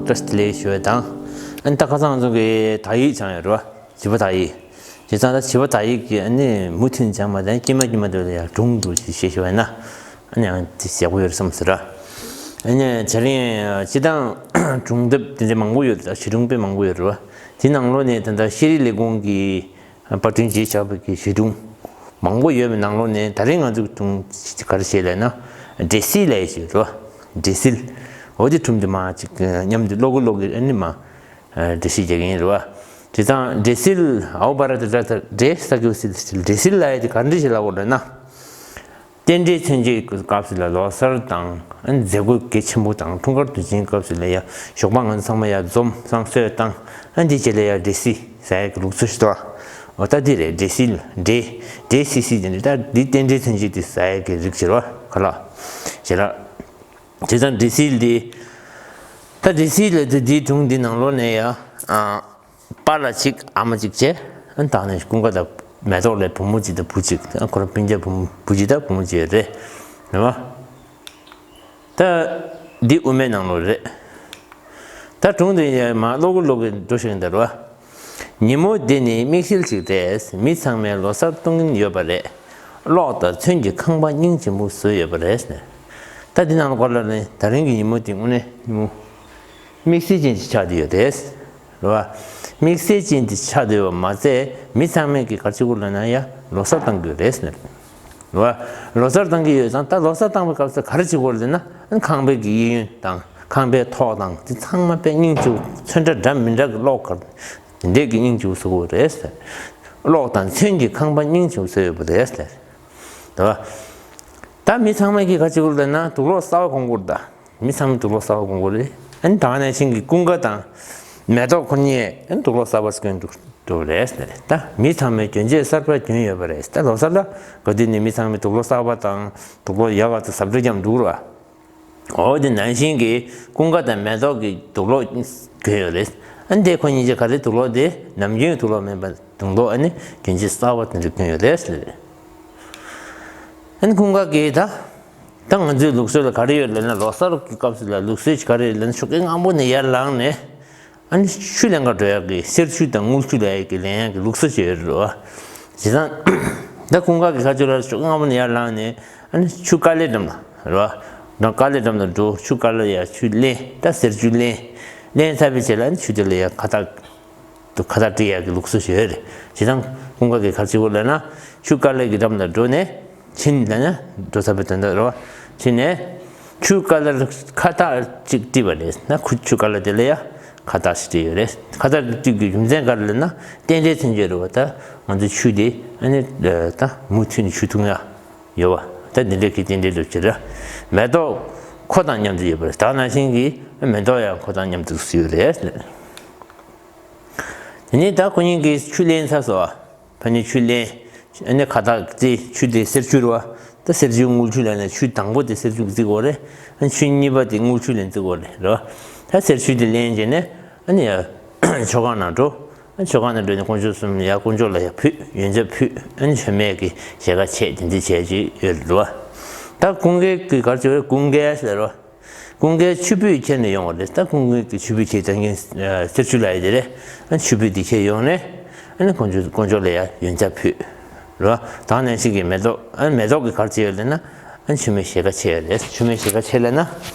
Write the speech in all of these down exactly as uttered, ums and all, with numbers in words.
བཀྲ་ཤིས་བདེ་ལེགས་ཞུ་བ་དང་། ཨ་ནི་ད་ཁ་སང་ང་ཚོ་གི་དག་ཡིག་སྦྱངས་ཡོད་རེད་བ། བྱིས་པ་དག་ཡིག་བྱས་ཙང་ད་བྱིས་པ་དག་ཡིག་གི་ཨ་ནི་མུ་མཐུད་སྦྱངས་པ་དང་དཀྱིལ་མ་དཀྱིལ་མ་དེ་ལ་ཡང་སྒྲུང་འདྲ་ཅིག་བཤད་ཤེས་པ་ན། ཨ་ནི་ཡང་དེ་ཡག་པོ་ཡོད་རེད་བསམ་ཟེར་ར། ཨ་ནི་དེ་རིང་སྤྱིར་བཏང་སྒྲུང་དེབ་དེ་འདྲ་མང་པོ་ཡོད་རེད། ད་བྱིས་སྒྲུང་དཔེ་མང་པོ་ཡོད་རེད་བ། དེ་ནང་ལོགས་ནས་ད་ལྟ་ཤེས་རིག་ལས་ཁུངས་ཀྱི་པར་སྐྲུན་བྱས་བཞག་པའི་གི་བྱིས་སྒྲུང་མང་པོ་ཡོད་པའི་ནང་ལོགས་ནས་ད་རིང་ང་ཚོའི་སྒྲུང་ག་རེ་བཤད་ལབ་ན། འདྲེ་སིལ་ལབ་ཡག་ཅིག་རེད་བ། འདྲེ་སིལ། འོ་དེ་སྒྲུང་དེ་མར་ཅིག་མཉམ་དུ་ཀློག་གི་ཀློག་གི་ཨ་ནི་མར་འགྲེལ་བཤད་རྒྱག་གི་ཡིན་རེད་བ། བྱས་ཙང་འདྲེ་སིལ། ཨའོ་བ་ར་ཏ་ཏྲ་ཏ་འདྲེ་ས་ཀྱོ་སིལ་སིལ། འདྲེ་སིལ་ལབ་ཡག་དེ་ག་འདྲ་ཞིག་ལབ་དགོས་རེད་ན། རྟེན་འབྲེལ་མཚོན་བྱེད་ཀྱི་སྐབས་སུ་ལ་ལོ་གསར་དང་། ཨ་ནི་མཛད་སྒོ་གལ་ཆེན་པོ་དང་འཁྲུངས་སྐར་དུས་ཆེན་སྐབས་སུ་ལ་ཡ་ཞོགས་པ་ང་ཚོ་ཚང་མ་ཡ་འཛོམས་བསང་གསོལ་བཏང་། ཨ་ནི་དེ་རྗེས་ལ་ཡ་འདྲེ་སིལ་ཟ་ཡག་གི་ལུགས་སྲོལ་ཞིག་འདུག་འོ་ད་འདི་རེད། འདྲེ་སིལ། འདྲེ། འདྲེ་སིལ་སིལ་དེ་འདྲ། ད་འདི་རྟེན་འབྲེལ་མཚོན་བྱེད་དེ་ཟ་ཡག་གི་རིགས་ཅིག་རེད་བ། ག་ལ་ཞེ་ལ། བྱས་ཙང་འདྲེ་སིལ་འདི། ད་འདྲེ་སིལ་ལབ་དུས་འདིའི་སྒྲུང་འདི་ནང་ལོགས་ནས་ཡ། ཨ། པཱ་ལགས་གཅིག་ཨ་མ་གཅིག་བྱས། ཨ་ནི་ད་ནི་ཀུན་དགའ་དང་མེ་ཏོག་ལ་བུ་མོ་གཅིག་དང་བུ་གཅིག་ཨ་ཁོ་རང་སྤུན་ཀྱག་བུ་མོ་བུ་གཅིག་དང་བུ་མོ་གཅིག་ཡོད་རེད། རེད་བ། ད་འདི་དབུ་མའི་ནང་ལོགས་རེད། ད་སྒྲུང་འདི་ཡ་མར་ཀློག་གི་ཀློག་གི་འགྲོ་བཞིན་འདུག་རེད་བ། ཉིན་མོ་འདི་ནི་དམིགས་བསལ་ཅིག་རེད། མི་ཚང་མས་ལོ་གསར་གཏོང་གིན་ཡོད་པ་རེད། གློག་དང་ཚོན་གྱི་ཁང་པ་སྙིང་རྗེ་མོ་བཟོས་ཡོད་པ་རེད། ད་འདི་ནང་ལོགས་ལ་ནི་ད་རིང་གི་ཉིན་མོ་འདི་དངོས་གནས་ཉིན་མོ་དམིགས་བསལ་ཅན་ཞིག་ཆགས་བསྡད་ཡོད་རེད། རེད་བ། དམིགས་བསལ་ཅན་དེ་ཆགས་བསྡད་པ་མ་ཟད་མི་ཚང་མས་ཀྱིས་ག་རེ་བྱེད་ཀྱི་ཡོད་ལབ་ན་ཡ་ལོ་གསར་གཏོང་གི་ཡོད་རེད་ཟེར། རེད་བ། ལོ་གསར་གཏོང་གི་ཡོད་ཙང་ད་ལོ་གསར་གཏོང་བའི་སྐབས་སུ་ག་རེ་བྱེད་ཀྱི་ཡོད་ལབ་ན། ཁང་པའི་གི་གཡས་གཡོན་དང་ཁང་པའི་ཐོག་དང་དེ་ཚང་མ་དཔེ་སྙིང་རྗེ་པོ་ཚོན་ཁྲ་འདྲ་མི་འདྲ་གི་གློག་ག་དེ་འདྲས་ཀྱི་སྙིང་རྗེ་པོ་བཟོ་གི་ཡོད་རེད་ཟེར། གློག་དང་ཚོན་གྱི་ཁང་པ་སྙིང་རྗེ་པོ་བཟོས་ཡོད་པ་རེད་ཟེར། རེད་བ། ད་མི་ཚང་མས་ཀྱིས་ག་རེ་བྱེད་ཀྱི་ཡོད་ལབ་ན་དུག་ལོག་གསར་པ་གོན་གྱི་ཡོད་རེད་ད། མི་ཚང་མས་དུག་ལོག་གསར་པ་གོན་གྱི་ཡོད་རེད། ཨ་ནི་ད་ག་ནང་བཞིན་གྱི་ཀུན་དགའ་དང་མེ་ཏོག་ཁོ་གཉིས་ཨ་ནི་དུག་ལོག་གསར་པ་གོན་འདུག་འདུག་རེད་ཟེར། ད་མི་ཚང་མས་གྱོན་ཆས་གསར་པ་གྱོན་ཡོད་པ་རེད། ད་ལོ་གསར་ལ་ག་དུས་ནས་མི་ཚང་མས་དུག་ལོག་གསར་པ་དང་དུག་ལོག་ཡག་ག་ཚོད་གཟབ་སྤྲོས་བརྒྱབ་འདུག་རེད་བ། འོ་དེ་ནང་བཞིན་གྱི་ཀུན་དགའ་དང་མེ་ཏོག་གིས་དུག་ལོག་གྱོན་ཡོད་རེད། ཨ་ནི་དེ་ཁོ་གཉིས་ཀྱིས་ག་རེ་དུག་ལོག་དེ་ནམ་རྒྱུན་དུག་ལོག་མིན་པ་དུག་ལོག་ཨ་ནི་གྱོན་ཆས་གསར་པ་དེ་འདྲ་གྱོན་ཡོད་རེད་ཟེར། ཨ་ནི་ཀུན་དགའ་གིས་ད། ད་ང་ཚོའི་ལུགས་སྲོལ་ལ་ག་རེ་ཡོད་ལབ་ན། ལོ་གསར་གྱི་སྐབས་སུ་ལ་ལུགས་སྲོལ་གྱི་ག་རེ་ཡོད་ལབ་ན། ཆུ་རྐྱལ་སྔ་པོ་ནས་ཡར་ལངས་ནས་ཨ་ནི་ཆུ་ལེན་ག་འགྲོ་ཡག་གི་གསེར་ཆུ་དང་དངུལ་ཆུ་ལབ་ཡག་གི་ལེན་ཡག་གི་ལུགས་སྲོལ་ཞིག་ཡོད་རེད་བ། བྱས་ཙང་ད་ཀུན་དགའ་གིས་ག་རེ་ལབ་ན། ཆུ་རྐྱལ་སྔ་པོ་ནས་ཡར་ལངས་ནས་ཨ་ནི་ཆུ་དཀའ་ལས་འགྲམ་ལ་རེད་བ། དཀའ་ལས་འགྲམ་ལ་འགྲོ། ཆུ་དཀའ་ལས་ཡ་ཆུ་ལེན། ད་གསེར་ཆུ་ལེན། ལེན་ཚར་བའི་རྗེས་ལ་ཨ་ནི་ཆུ་དེ་ལ་ཡ་ཁ་བཏགས། དུ་ཁ་བཏགས་སྤྲད་ཡག་གི་ལུགས་སྲོལ་ཞིག་ཡོད་རེད། བྱས་ཙང་ཀུན་དགའ་གིས་ག་རེ་བྱེད་ཀྱི་ཡོད་ལབ་ན། ཆུ་དཀའ་ལས་ཀྱི་འགྲམ་ལ་འགྲོ་ནས་ཕྱིན་ལབ་ན་འགྲོ་ཚར་བའི་དོན་དག་རེད་བ། ཕྱིན་ནས་ཆུ་དཀའ་ལས་ཁ་བཏགས་གཅིག་སྤྲད་པ་རེད་ན། ཁུ་ཆུ་དཀའ་ལས་དེ་ལ་ཡ་ཁ་བཏགས་ཤིག་སྤྲད་ཡོད་རེད། ཁ་བཏགས་གཅིག་གི་རྒྱུ་མཚན་ག་རེ་ལབ་ན། རྟེན་འབྲེལ་མཚོན་བྱེད་རེད་བ། ད་ང་ཚོ་ཆུ་དེ་ཨ་ནི་ད་མུ་མཐུད་ནས་ཆུ་འཐུང་ཡག་ཡོད་བ། ད་འདི་འདྲ་གི་རྟེན་འབྲེལ་ལུགས་ཀྱི་རེད། མེ་ཏོག་ཁོ་དང་མཉམ་དུ་ཡོད་པ་རེད། ད་ནང་བཞིན་གྱི་མེ་ཏོག་ཡང་ཁོ་དང་མཉམ་དུ་ཡོད་རེད། དེ་ནས་ད་ཁོ་གཉིས་ཀྱིས་ཆུ་ལེན་ཚར་སོང་བ། ཕ་ནི་ཆུ་ལེན། ཨ་ནི་ཁ་བཏགས་བརྩི། ཆུ་དེ་གསེར་ཆུ་རེད་བ། ད་གསེར་ཆུ་དངུལ་ཆུ་ལབ་ནས་ཆུ་དང་པོ་དེ་གསེར་ཆུ་གིས་བརྩི་དགོས་རེད། ཨ་ནི་ཆུ་གཉིས་པ་དེ་དངུལ་ཆུ་ལ་བརྩི་དགོས་རེད། རེད་བ། ད་གསེར་ཆུ་དེ་ལེན་བྱས་ནས་ཨ་ནི་ཡ་མཆོད་ཁང་ནང་འགྲོ། ཨ་ནི་མཆོད་ཁང་ནང་འགྲོ་ནས་དཀོན་མཆོག་གསུམ་ཡ་དཀོན་མཆོག་ལ་ཡ་ཕུལ། ཡོན་ཆབ་ཕུལ། ཨ་ནི་མཆོད་མེ་གི་ཞལ་ཁ་ཕྱེ། དེ་འདྲ་བྱས་ཅིག་ཡོད་རེད་བ། ད་ཀུན་དགའ་གིས་ག་རེ་བྱས་རེད། ཀུན་དགའ་ཟེར་བ། ཀུན་དགའི་ཆུ་སྤོས་ཁྱེར་ནས་ཡོང་བ་རེད། ད་ཀུན་དགའི་གི་ཆུ་སྤོས་ཁྱེར། ད་ངས་གསེར་ཆུ་ལབ་ཡ་དེ་རེད། ཨ་ཆུ་སྤོས་དེ་ཁྱེར་ཡོང་ནས་ཨ་ནི་དཀོན་མཆོག་དཀོན་མཆོག་ལ་ཡ་ཡོན་ཆབ་ཕུལ། རེད་བ། ད་ནང་བཞིན་གྱི་མེ་ཏོག་ཨ་མེ་ཏོག་གིས་ག་རེ་བྱས་ཡོད་ལབ་ན། ཨ་མཆོད་མེ་ཞལ་ཁ་ཕྱེ་ཡོད་རེད། མཆོད་མེ་ཞལ་ཁ་ཕྱེ་ལབ་ན་ཨ་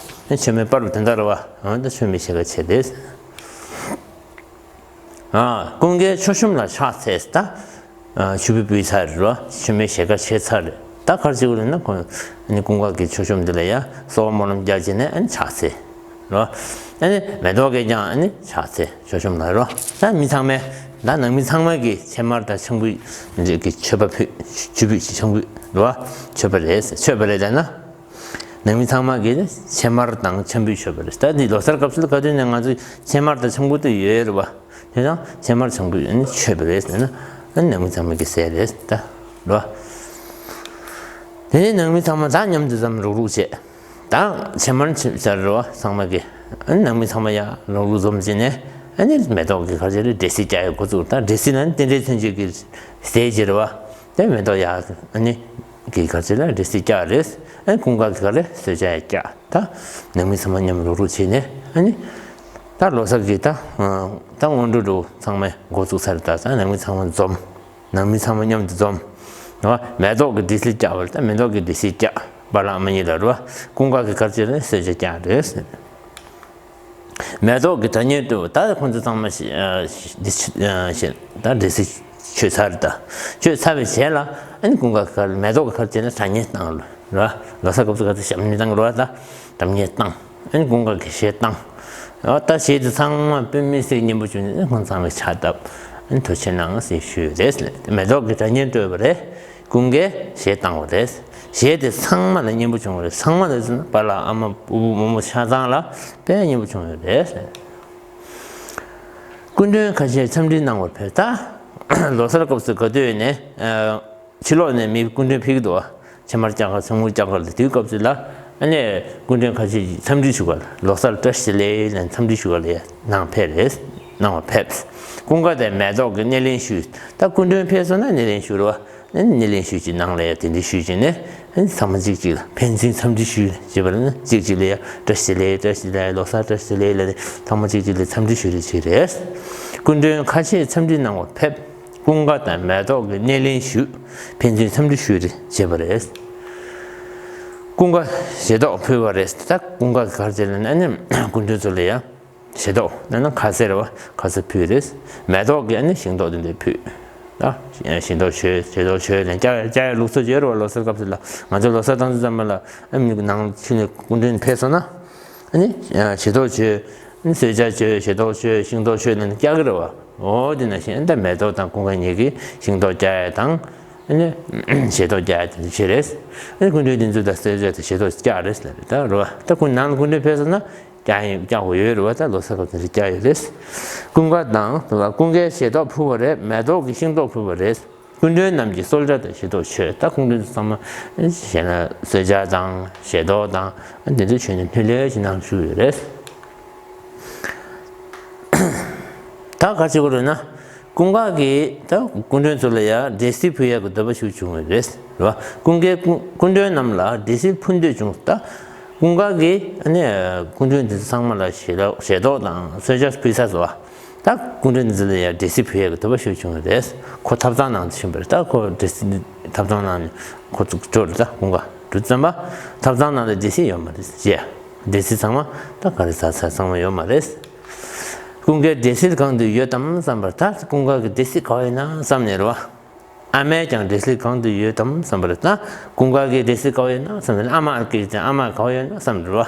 མཆོད་མེ་སྤར་བ་དེ་འདྲ་རེད་བ། ཨ་ད་མཆོད་མེ་ཞལ་ཁ་ཕྱེ་རེད། ཨ་ཀུན་དགའི་མཆོད་གཤོམ་ལ་ཕྱག་འཚལ། ད་ཨ་ཆུ་སྤོས་ཕུལ་ཚར་རེད་བ། མཆོད་མེ་ཞལ་ཁ་ཕྱེ་ཚར་རེད། ད་ག་རེ་བྱེད་དགོས་རེད་ན། ཁོང་ཨ་ནི་ཀུན་དགའ་གི་མཆོད་གཤོམ་འདི་ལ་ཡ་གསོལ་བ་སྨོན་ལམ་རྒྱག་བྱས་ནས་ཨ་ནི་ཕྱག་འཚལ་རེད་བ། ཨ་ནི་མེ་ཏོག་གིས་ཀྱང་ཨ་ནི་ཕྱག་འཚལ། མཆོད་གཤོམ་ལ་རེད་བ། ད་མི་ཚང་མས་ད་ནང་མི་ཚང་མ་གིས་ཕྱེ་མར་དང་ཆང་ཕུད་འདི་གི་མཆོད་པ་ཕུལ། ཆུ་ཕུད་ཆང་ཕུད་རེད་བ། མཆོད་པ་རེད། མཆོད་པ་རེད་ལབ་ན། ནང་མི་ཚང་མ་གིས་ཕྱེ་མར་དང་ཆང་ཕུད་མཆོད་པ་རེད། ད་འདི་ལོ་གསར་སྐབས་སུ་ག་དུས་ནས་ང་ཚོ་ཕྱེ་མར་དང་ཆང་ཕུད་དེ་ཡོད་རེད་བ། དེ་དང་ཕྱེ་མར་ཆང་ཕུད་ཨ་ནི་མཆོད་པ་རེད་ཟེར་ན། ཨ་ནི་ནང་མི་ཚང་མ་གིས་ཟས་རེད་ད། རེད་བ། དེ་ནས་ནང་མི་ཚང་མ་ད་མཉམ་དུ་འཛོམས་རུག་རུག་བྱས། ད་ཕྱེ་མར་ཆང་ཕུད་ཟ་རེད་བ། ཚང་མ་གིས་ཨ་ནི་ནང་མི་ཚང་མ་ཡ་རུག་རུག་འཛོམས་བྱས་ནས་ཨ་ནི་མེ་ཏོག་གི་ག་རེ་རེད། འདྲེ་སིལ་རྒྱག་ཡ་འགོ་བཙུགས། ད་འདྲེ་སིལ་ལབ་ན་རྟེན་འབྲེལ་མཚོན་བྱེད་ཀྱི་ཟས་ཅིག་རེད་བ། དེ་མེ་ཏོག་ཡ་ཨ་ནི་གི་ག་རེ་ལ་འདྲེ་སིལ་རྒྱག་རེད། ཨ་ནི་ཀུན་དགའ་གི་ག་རེ་གསོལ་ཇ་ཡ་རྒྱག། ད་ནང་མི་ཚང་མ་མཉམ་རུག་རུག་བྱས་ནས་ཨ་ནི་ ད་ལོ་གསར་གྱི་ད་ད་སྔོན་འགྲོ་འགྲོ་ཚང་མས་འགོ་བཙུགས་ཚར། ད་ད་ནང་མི་ཚང་མ་འཛོམས། ནང་མི་ཚང་མ་མཉམ་དུ་འཛོམས། ད་མེ་ཏོག་གི་འབྲས་སིལ་བཀྱག་པ་ལ་ད་མེ་ཏོག་གི་འབྲས་སིལ་བཀྱག་པཱ་ལགས་ཨ་མ་གཉིས་ལ་རེད་བ། ཀུན་དགའ་གི་གར་བྱེད་ལ་གསོལ་ཇ་བཀྱག་རེད། མེ་ཏོག་གི་སྒྲ་སྙན་བཏོད་པ། ད་ཁོང་ཚོ་ཚང་མ་ཞིག་འདི་ཞིག་ད་འབྲས་སིལ་མཆོད་ཚར། ད་མཆོད་ཚར་བའི་རྗེས་ལ་ཨ་ནི་ཀུན་དགའ་གི་གར་མེ་ཏོག་གི་གར་བྱེད་ལ་སྒྲ་སྙན་བཏང་རེད་བ། ལོ་གསར་སྐབས་སུ་ག་ཚོད་ཞབས་བརྙན་བཏང་རེད་བ། ད་སྒྲ་སྙན་བཏང་། ཨ་ནི་ཀུན་དགའ་གི་གཞས་བཏང་། ཨ་ད་གཞས་དེ་ཚང་མ་དཔེ་མི་སྲིད་སྙན་པོ་བྱུང་ནས་ཁོང་ཚང་མས་ཕྱག་བཏབ། ཨ་ནི་ཐུགས་རྗེ་གནང་ཟེར་ཞུས་རེད། མེ་ཏོག་གི་སྒྲ་སྙན་བཏོད་པ་རེད། ཀུན་དགའི་གཞས་བཏང་བ་རེད། གཞས་དེ་ཚང་མ་ལ་སྙན་པོ་བྱུང་བ་རེད། ཚང་མ་ལ་ཟེར་ན་པཱ་ལགས་ཨ་མ་ཕྲུ་གུ་རྨོ་མོ་ཆ་ཚང་ལ་དཔེ་སྙན་པོ་བྱུང་ཡོད་རེད། སྐུ་མགྲོན་ཁ་ཤས་འཚམས་འདྲི་གནང་བར་ཕེབས། ད་ལོ་གསར་སྐབས་སུ་ག་དུས་ནས་ཕྱི་ལོགས་ནས་མི་སྐུ་མགྲོན་ཕེབས་ཀྱི་འདུག་བ། ཕྱེ་མར་བཀྱག་ག་ཚོན་མུར་བཀྱག་ག་ལ་དེའི་སྐབས་སུ་ལ་ཨ་ནི་སྐུ་མགྲོན་ཁ་ཤས་ཀྱིས་འཚམས་འདྲི་ཞུ་ག་ལ་ལོ་གསར་བཀྲ་ཤིས་བདེ་ལེགས་ལབ་ནས་འཚམས་འདྲི་ཞུ་ག་ལ་ཡ་གནང་ཕེབས་རེད། གནང་བ་ཕེབས། ཀུན་དགའ་དང་མེ་ཏོག་གིས་སྣེ་ལེན་ཞུས། ད་སྐུ་མགྲོན་ཕེབས་སོང་ན་སྣེ་ལེན་ཞུ་རོགས། ཨ་ནི་སྣེ་ལེན་ཞུས་ཀྱི་ནང་ལ་ཡ་དེ་འདྲ་ཞུས་ཀྱི་ནས་ཨ་ནི་ཚང་མ་གཅིག་གཅིག་ལ་ཕན་ཚུན་འཚམས་འདྲི་ཞུས་བྱས་པ་ལ་ནི་གཅིག་གཅིག་ལ་ཡ་བཀྲ་ཤིས་བདེ་ལེགས། བཀྲ་ཤིས་བདེ་ལེགས། ལོ་གསར་བཀྲ་ཤིས་བདེ་ལེགས་ལབ་ནས་ཚང་མ་གཅིག་གཅིག་ལ་འཚམས་འདྲི་ཞུ་རེས་བྱས་རེད། སྐུ་མགྲོན་ཁ་ཤས་འཚམས་འདྲི་གནང་བར་ཕེབས། ཀུན་དགའ་དང་མེ་ཏོག་གིས་སྣེ་ལེན་ཞུས། ཕན་ཚུན་འཚམས་འདྲི་ཞུས་རེས་བྱས་པ་རེད། ཀུན་དགའ་ཞལ་ཏོག་ཕུལ་བ་རེད། ད་ཀུན་དགའ་གི་གར་བྱེད་ལ་ནི་ཨ་ནི་སྐུ་མགྲོན་ཚོ་ལ་ཡ། ཞལ་ཏོག་ན་ན་ཁ་ཟས་རེད་བ། ཁ་ཟས་ཕུལ་རེད། མེ་ཏོག་གིས་ཨ་ནི་ཤིང་ཏོག་དེ་འདྲ་ཕུལ། ད་ཤིང་ཏོག་མཆོད། ཞལ་ཏོག་མཆོད་ལ་བཀྱག་བཀྱག་ཡ་ལུགས་སྲོལ་ཡོད་རེད་བ། ལོ་གསར་སྐབས་སུ་ལ་ང་ཚོ་ལོ་གསར་བཏང་དུས་ཙམ་པ་ལ་ཨ་མི་ནང་ཕྱི་ནས་སྐུ་མགྲོན་ཕེབས་སོང་ན་ཨ་ནི་ཞལ་ཏོག་མཆོད། ཨ་ནི་གསོལ་ཇ་མཆོད། ཞལ་ཏོག་མཆོད། ཤིང་ཏོག་མཆོད་ལ་ནི་བཀྱག་གི་རེད་བ། འོ་དེ་ནང་བཞིན་ཨ་ནི་ད་མེ་ཏོག་དང་ཀུན་དགའ་གཉིས་ཀྱིས་ཤིང་ཏོག་བཀྱག་ཡ་དང་ཨ་ནི་ཞལ་ཏོག་བཀྱག་ཡ་དེ་འདྲ་བྱས་རེད། ཨ་ནི་སྐུ་མགྲོན་དེ་ཚོ་ད་གསོལ་ཇ་དང་ཞལ་ཏོག་བཀྱག་རེད་ལབ་རེད། ད་རེད་བ། ད་ཁོ་ནང་ལ་སྐུ་མགྲོན་ཕེབས་སོང་ན། བཀྱག་ཡིན། བཀྱག་དགོས་ཡོད་རེད་བ། ད་ལོ་གསར་སྐབས་དེ་འདྲ་བཀྱག་ཡོད་རེད། ཀུན་དགའ་དང་ཀུན་དགའི་ཞལ་ཏོག་ཕུལ་བ་རེད། མེ་ཏོག་གིས་ཤིང་ཏོག་ཕུལ་བ་རེད། སྐུ་མགྲོན་རྣམས་ཀྱིས་གསོལ་ཇ་དང་ཞལ་ཏོག་མཆོད། ད་སྐུ་མགྲོན་ཚོ་ཚང་མ་གཞས་ན་གསོལ་ཇ་དང་ཞལ་ཏོག་དང་དེ་ཚོ་མཆོད་ནས་སྣེ་ལེན་ཞིག་གནང་བཞུགས་ཡོད་རེད། ད་ག་རེ་བྱེད་དགོས་རེད་ན། ཀུན་དགའ་གིས་ད་སྐུ་མགྲོན་ཚོ་ལ་ཡང་འབྲས་སིལ་ཕུལ་ཡག་གི་འདོད་པ་ཞིག་བྱུང་བ་རེད། རེད་བ། ཀུན་དགའི་སྐུ་སྐུ་མགྲོན་རྣམས་ལ་འབྲས་སིལ་ཕུལ་འདོད་བྱུང་། ད་ཀུན་དགའ་གིས་ཨ་ནི་སྐུ་མགྲོན་དེ་ཚོ་ཚང་མ་ལ་ཞལ་ཏོག་ཞལ་ཏོག་དང་གསོལ་ཇ་ཕུལ་ཚར་སོང་བ། ད་སྐུ་མགྲོན་དེ་ཚོ་ལ་ཡང་འབྲས་སིལ་ཕུལ་ཡག་གི་འདོད་པ་ཞིག་བྱུང་བ་རེད། ཁོ་ཐབ་ཚང་ནང་དུ་ཕྱིན་པ་རེད། ད་ཁོ་འབྲས་སིལ་ཐབ་ཚང་ནང་ནས་ཁོ་ཚུར་འགྲོ་རེད། ད་ཀུན་དགའ་འགྲོ་ཙམ་པ་ཐབ་ཚང་ནང་ལ་འབྲས་སིལ་ཡོད་མ་རེད། ཅེས་འབྲས་སིལ་ཚང་མ་ད་ག་རེ་ཟ་ས་ཚང་མ་ཡོད་མ་རེད། ཀུན་དགའི་འབྲས་སིལ་གང་དུ་ཡོད་དམ་བསམ་པར། ད་ཀུན་དགའ་གི་འབྲས་སིལ་ག་པར་ཡོད་ན་བསམ་ནས་རེད་བ། ཨ་མས་ཀྱང་འབྲས་སིལ་གང་དུ་ཡོད་དམ་བསམ་པར། ད་ཀུན་དགའ་གི་འབྲས་སིལ་ག་པར་ཡོད་ན་བསམ་ནས། ཨ་མ་གི་ཀྱང་ཨ་མ་ག་པར་ཡོད་ན་བསམ་རེད་བ།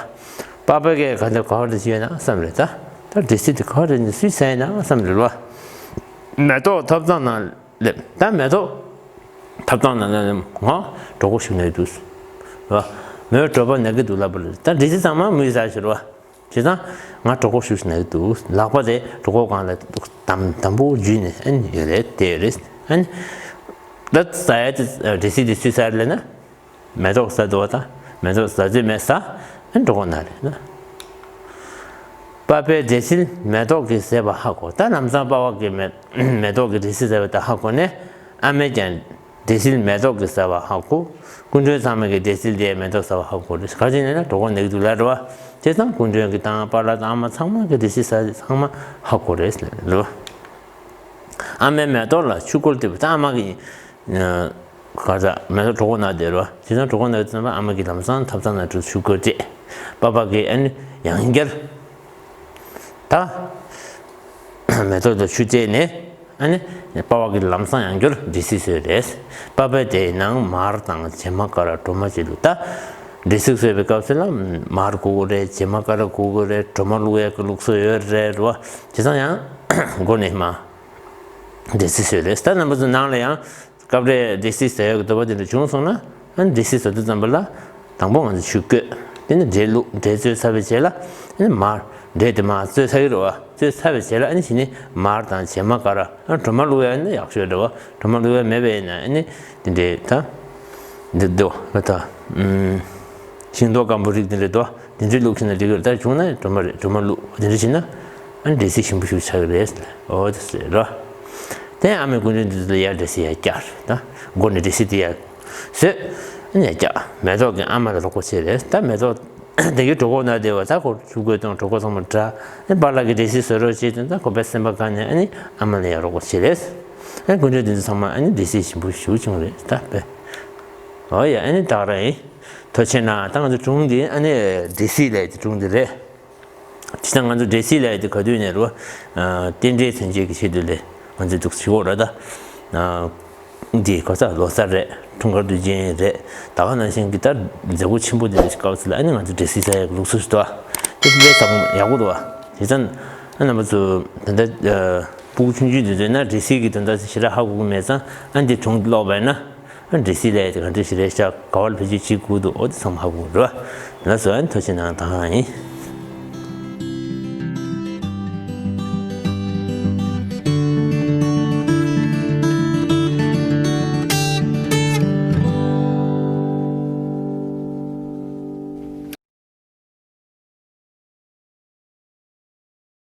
པ་ཕ་གི་ག་འདི་ག་པར་ཡོད་ན་བསམ་རེད། ད་ད་འབྲས་སིལ་དེ་ག་པར་ཡོད་ན་སུས་ཟ་ཡིན་ན་བསམ་རེད་བ། མེ་ཏོག་ཐབ་ཚང་ནང་སླེབས། ད་མེ་ཏོག་ཐབ་ཚང་ནང་ནས་ང་གྲོད་ཁོག་ཤུགས་ནས་འདུག་བ། མོས་གྲོད་པ་ན་གི་འདུག་ལབ་པ་རེད། ད་འབྲས་སིལ་ཚང་མ་མོས་ཟ་ཤོར་བ། བྱས་ཙང་ང་གྲོད་ཁོག་ཤུགས་ཤིག་ན་གི་འདུག་ལག་པ་དེ་གྲོད་ཁོག་སྒང་ལ་དམ་དམ་པོ་འཇུས་ནས་ཨ་ནི་ཡོད་རེད། དེ་ཡོད་རེད། ཨ་ནི་ད་ཟ་ཡ་དེ་འབྲས་སིལ་དེ་སུས་ཟ་རེད་ལབ་ན། མེ་ཏོག་ཟ་འདུག་བ། ད་མེ་ཏོག་ཟ་རྩིས་མེད་ཟ། ཨ་ནི་གྲོད་ཁོག་ན་རེད་ན། པ་ཕས་འབྲས་སིལ་མེ་ཏོག་གིས་ཟས་པ་ཧ་གོ། ད་ལམ་སང་པ་ཕ་གིས་མེ་མེ་ཏོག་གི་འབྲས་སིལ་ཟ་བ་དེ་ཧ་གོ་ནས་ཨ་མས་ཀྱང་། འབྲས་སིལ་མེ་ཏོག་གིས་ཟ་བ་ཧ་གོ། སྐུ་མགྲོན་ཚང་མས་ཀྱི་འབྲས་སིལ་དེ་མེ་ཏོག་ཟ་བ་ཧ་གོ་རེད། ག་རེ་ཡིན་ན་གྲོད་ཁོག་ན་གི་འདུག་ལབ་རེད་བ། བྱས་ཙང་སྐུ་མགྲོན་གྱི་དང་པཱ་ལགས་དང་ཨ་མ་ཚང་མ་གི་འབྲས་སིལ་ཟ་ཚང་མ་ཧ་གོ་རེད་ལབ་རེད་བ། ཨ་མས་མེ་ཏོག་ལ་ཆུ་ཁོལ་སྟེར་བ། ད་ཨ་མ་གི་ག་ཟ་མེ་ཏོག་གྲོད་ཁོག་ན་བསྡད་རེད་བ། བྱས་ཙང་གྲོད་ཁོག་ན་བསྡད་ཙམ་པ་ཨ་མ་གིས་ལམ་སང་ཐབ་ཚང་ནང་དུ་ཆུ་ཁོལ་སྤྲད། པ་ཕ་གིས་ཨ་ནི་ཡང་བསྐྱར་ད། མེ་ཏོག་དང་ཆུ་བཅད་ནས་ཨ་ནི་པ་ཕ་གིས་ལམ་སང་ཡང་བསྐྱར་འབྲས་སིལ་བཟོས་རེད། པ་ཕས་དེའི་ནང་མར་དང་བྱེ་མ་ཀ་ར་གྲོ་མ་བཅས་བླུགས། ད་འབྲས་སིལ་བཟོས་པའི་སྐབས་སུ་ལ་མར་དགོས་ཀྱི་རེད། བྱེ་མ་ཀ་ར་དགོས་ཀྱི་རེད། གྲོ་མ་བླུགས་ཡག་གི་ལུགས་སྲོལ་ཡོད་རེད་བ། བྱས་ཙང་ཡང་འགོ་ནས་མར་འབྲས་སིལ་བཟོས་རེད། ད་རྣམ་པ་ཚོ་ནང་ལ་ཡང་། སྐབས་རེ་འབྲས་སིལ་ཟ་ཡག་གི་འདོད་པ་དེ་འདྲ་བྱུང་སོང་ན། ཨ་ནི་འབྲས་སིལ་བཟོ་དུས་ཙམ་པ་ལ་དང་པོ་ང་ཚོ་ཆུ་བསྐོལ། དེ་ནས་འབྲས་བླུགས། འབྲས་བཙོས་ཚར་བའི་རྗེས་ལ་ཨ་ནི་མར། འབྲས་དེ་མར་བཙོས་ཚར་གི་རེད་བ། བཙོས་ཚར་བའི་རྗེས་ལ་ཨ་ནི་གཞི་ནས་མར་དང་བྱེ་མ་ཀ་ར། ཨ་ནི་གྲོ་མ་བླུགས་ཡག་ཡིན་ན་ཡག་ཤོས་རེད་བ། གྲོ་མ་བླུགས་ཡག་མེད་པ་ཡིན་ན་ཨ་ནི་དེ་འདྲའི་ད་འདི་འདུག་ལ་ད་ཨུམ། ཤིང་ཏོག་སྐམ་པོ་རིགས་དེ་འདྲ་འདུག་དེ་འདྲའི་བླུགས་ཤིག་ན་འགྲིག་གི་རེད། ད་བྱུང་ན་གྲོ་མ་རེད། གྲོ་མ་བླུགས། དེ་འདྲ་བྱས་ན་ཨ་ནི་འབྲས་སིལ་ཞིམ་པོ་ཞིག་ཆགས་ཀྱི་རེད། འོ་དེ་ཟེར་རོ། དེ་ཨ་མའི་སྐུ་མགྲོན་དེ་ཚོ་ལ་ཡར་འབྲས་སིལ་ཡར་བཀྱག་རེད། ད་མགོ་ནས་འབྲས་སིལ་དེ་ཡར་བཟོས། ཨ་ནི་ཡར་བཀྱག་མེ་ཏོག་གི་ཨ་མ་ལ་རོགས་པ་བྱས་རེད། ད་མེ་ཏོག་ དེ་གའི་གྲོད་ཁོག་ན་བདེ་བ་ད་ཁོ་ཆུ་བསྐོལ་དང་གྲོད་ཁོག་ཚང་མ་འདྲ། ཨ་ནི་པཱ་ལགས་ཀྱིས་འབྲས་སིལ་བཟོ་རོགས་བྱེད་དུས་ད་ཁོ་པའི་སེམས་པ་དགའ་ནས་ཨ་ནི་ཨ་མ་ལ་ཡང་རོགས་པ་བྱེད་རེད། ཨ་ནི་སྐུ་མགྲོན་དེ་ཚོ་ཚང་མ་ཨ་ནི་འབྲས་སིལ་ཞིམ་པོ་ཞེ་པོ་བྱུང་རེད་ད་པས། ཨོ་ཡ་ཨ་ནི་ད་ག་རང་ཡིན། ཐུགས་རྗེ་གནང་། ད་ང་ཚོ་སྒྲུང་འདི་ཨ་ནི་འབྲས་སིལ་ལབ་ཡ་དེ་སྒྲུང་འདི་རེད། ཇི་ལྟར་ང་ཚོ་འབྲས་སིལ་ལབ་ཡ་དེ་ག་དུས་ནས་རེད་པ། རྟེན་འབྲེལ་མཚོན་བྱེད་ཀྱི་ཆེད་དུ་ལས་ང་ཚོས་འདུག་ཞུ་གོ་ར་ད། འདི་ག་ས་ལོ་གསར་རེད། འཁྲུངས་སྐར་དུས་ཆེན་རེད། ད་ག་ནང་བཞིན་གྱི་ད་མཛད་སྒོ་ཆེན་པོ་འདི་འདྲ་ཞིག་སྐབས་སུ་ལ་ཨ་ནི་ང་ཚོ་འབྲས་སིལ་ཟ་ཡག་ལུགས་སྲོལ་ཞིག་འདུག་ཨ། དེ་ཚོ་ལས་ཟ་ཡག་པོ་འདུག་ཨ། བྱས་ཙང་ཨ་རྣམ་པ་ཚོ་ད་ལྟ་སྤུ་གུ་ཆུང་ཆུང་འདི་ཚོས་ན་འབྲས་སིལ་གྱི་དོན་དག་ཞེ་དྲག་ཧ་གོ་གི་མེད་ཙང་ཨ་འདི་སྒྲུང་ཀློག་པ་ཡིན་ན། འབྲས་སིལ་ལབ་ཡ་དེ་ག་འདྲ་ཞིག་རེད་ཤག་ག་བ་ལ་བེད་སྤྱོད་བྱེད་དགོས་འདུག་འོ་དེ་ཚང་མ་ཧ་གོ་རེད་བ། ལགས་སོ། ཨ་ནི་ཐུགས་རྗེ་གནང་། ད་ག་རང་ཡིན།